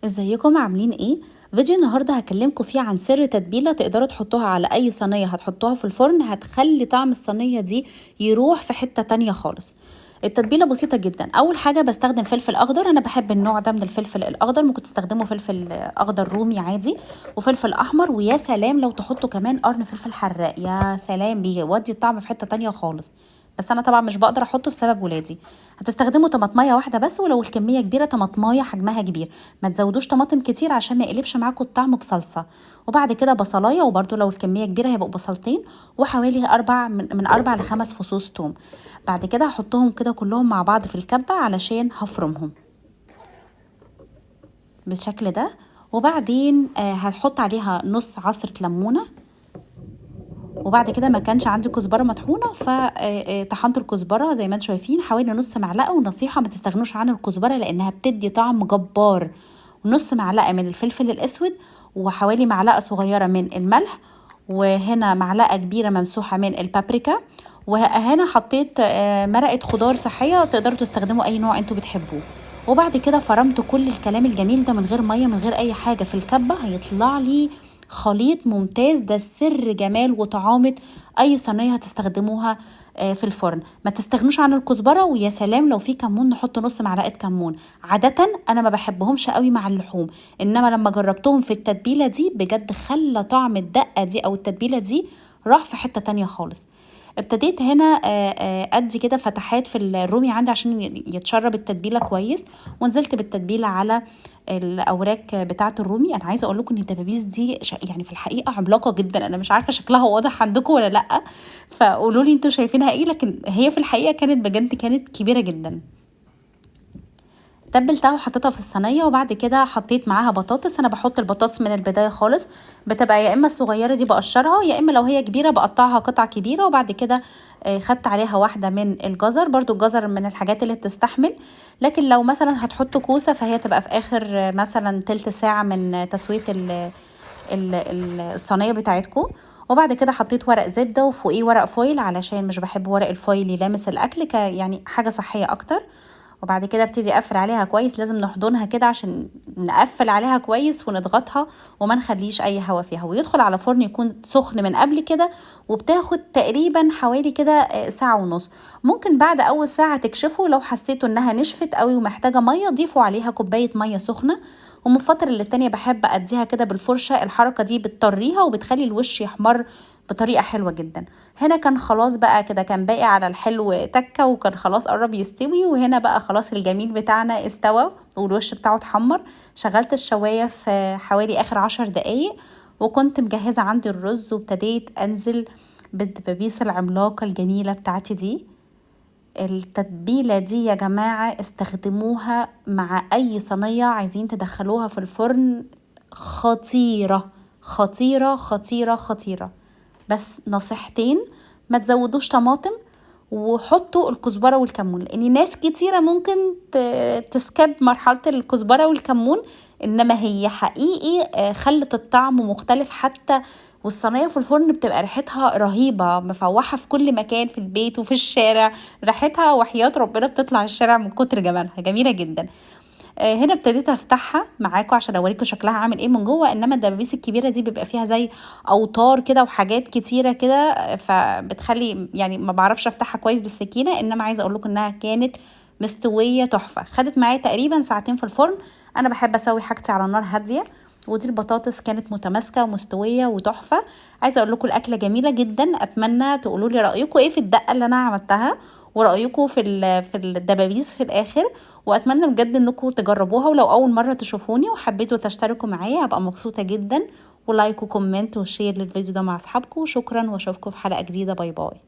ازيكم عاملين ايه؟ فيديو النهارده هكلمكم فيه عن سر تتبيله تقدروا تحطوها على اي صينية هتحطوها في الفرن، هتخلي طعم الصينية دي يروح في حتة تانية خالص. التتبيله بسيطة جدا. اول حاجة بستخدم فلفل اخضر، انا بحب النوع ده من الفلفل الاخضر، ممكن تستخدموا فلفل اخضر رومي عادي وفلفل احمر، ويا سلام لو تحطوا كمان قرن فلفل حراق، يا سلام بيودي الطعم في حتة تانية خالص. بس انا طبعا مش بقدر احطه بسبب ولادي. هتستخدموا طماطمايه واحدة بس، ولو الكمية كبيرة طماطمايه حجمها كبير، ما تزودوش طماطم كتير عشان ما يقلبش معاكم الطعم بصلصه. وبعد كده بصلايه، وبرده لو الكمية كبيرة هيبقوا بصلتين، وحوالي اربع من 4 ل5 فصوص توم. بعد كده هحطهم كده كلهم مع بعض في الكبه علشان هفرمهم بالشكل ده. وبعدين هحط عليها نص عصره ليمونه. وبعد كده ما كانش عندي كزبره مطحونه فطحنت الكزبره زي ما انتم شايفين حوالي نص معلقه. ونصيحة ما تستغنوش عن الكزبره لانها بتدي طعم جبار. ونص معلقه من الفلفل الاسود، وحوالي معلقه صغيرة من الملح، وهنا معلقه كبيرة ممسوحة من البابريكا. وهنا حطيت مرقه خضار صحية، تقدروا تستخدموا اي نوع انتوا بتحبوه. وبعد كده فرمت كل الكلام الجميل ده من غير مية من غير اي حاجة في الكبه، هيطلع لي خليط ممتاز. ده سر جمال وطعامة اي صينية هتستخدموها في الفرن. ما تستغنوش عن الكزبره، ويا سلام لو في كمون نحط نص معلقه كمون. عادة انا ما بحبهمش قوي مع اللحوم، انما لما جربتهم في التتبيله دي بجد خلى طعم الدقة دي او التتبيله دي راح في حتة تانية خالص. ابتديت هنا ادي كده فتحات في الرومي عندي عشان يتشرب التتبيله كويس، ونزلت بالتتبيله على الاوراق بتاعه الرومي. انا عايزه اقول لكم ان الدبابيس دي يعني في الحقيقة عملاقة جدا، انا مش عارفه شكلها واضح عندكم ولا لا، فقولوا لي انتوا شايفينها ايه، لكن هي في الحقيقة كانت بجد كانت كبيرة جدا. تبلتها وحطيتها في الصينية، وبعد كده حطيت معاها بطاطس. انا بحط البطاطس من البداية خالص، بتبقى يا اما الصغيرة دي بقشرها، يا اما لو هي كبيرة بقطعها قطع كبيرة. وبعد كده خدت عليها واحدة من الجزر، برضو الجزر من الحاجات اللي بتستحمل، لكن لو مثلا هتحطوا كوسة فهي تبقى في اخر مثلا تلت ساعة من تسويه الصينية بتاعتكم. وبعد كده حطيت ورق زبدة وفوقيه ورق foil علشان مش بحب ورق ال foil يلامس الاكل، يعني حاجة صحية اكتر. وبعد كده ابتدي اقفل عليها كويس، لازم نحضنها كده عشان نقفل عليها كويس ونضغطها وما نخليش اي هوا فيها، ويدخل على فرن يكون سخن من قبل كده. وبتاخد تقريبا حوالي كده ساعة ونص. ممكن بعد اول ساعة تكشفوا، لو حسيتوا انها نشفت قوي ومحتاجة مية ضيفوا عليها كوباية مية سخنة. ومن فترة للتانية بحب اديها كده بالفرشة، الحركة دي بتطريها وبتخلي الوش يحمر بطريقة حلوة جدا. هنا كان خلاص بقى كده، كان باقي على الحلو تكة وكان خلاص قرب يستوي. وهنا بقى خلاص الجميل بتاعنا استوى والوش بتاعه اتحمر. شغلت الشواية في حوالي اخر 10 دقايق، وكنت مجهزة عندي الرز، وابتديت انزل بالدبابيس العملاقة الجميلة بتاعتي دي. التتبيلة دي يا جماعة استخدموها مع اي صينية عايزين تدخلوها في الفرن، خطيرة خطيرة خطيرة خطيرة. بس نصيحتين، ما تزودوش طماطم، وحطوا الكزبرة والكمون، لان ناس كتيرة ممكن تسكب مرحلة الكزبرة والكمون، انما هي حقيقي خلت الطعم مختلف حتى. والصينية في الفرن بتبقى ريحتها رهيبة، مفوحة في كل مكان، في البيت وفي الشارع، ريحتها وحياة ربنا بتطلع الشارع من كتر جمالها، جميلة جدا. هنا ابتديت افتحها معاكم عشان اوريكم شكلها عامل ايه من جوه. انما الدبابيس الكبيرة دي بيبقى فيها زي اوتار كده وحاجات كتيرة كده، فبتخلي يعني ما بعرفش افتحها كويس بالسكينة. انما عايزه اقول لكم انها كانت مستوية تحفة، خدت معايا تقريبا ساعتين في الفرن. انا بحب اسوي حاجتي على نار هادية، ودي البطاطس كانت متماسكة ومستويه وتحفه. عايزه اقول لكم الاكلة جميلة جدا، اتمنى تقولوا لي رايكم ايه في الدقة اللي انا عملتها، ورايكم في الدبابيس في الاخر. واتمنى بجد انكم تجربوها، ولو اول مرة تشوفوني وحبيتوا تشتركوا معايا هبقى مبسوطة جدا، و like و comment و share للفيديو ده مع اصحابكم. شكرا، واشوفكم في حلقة جديدة. bye bye.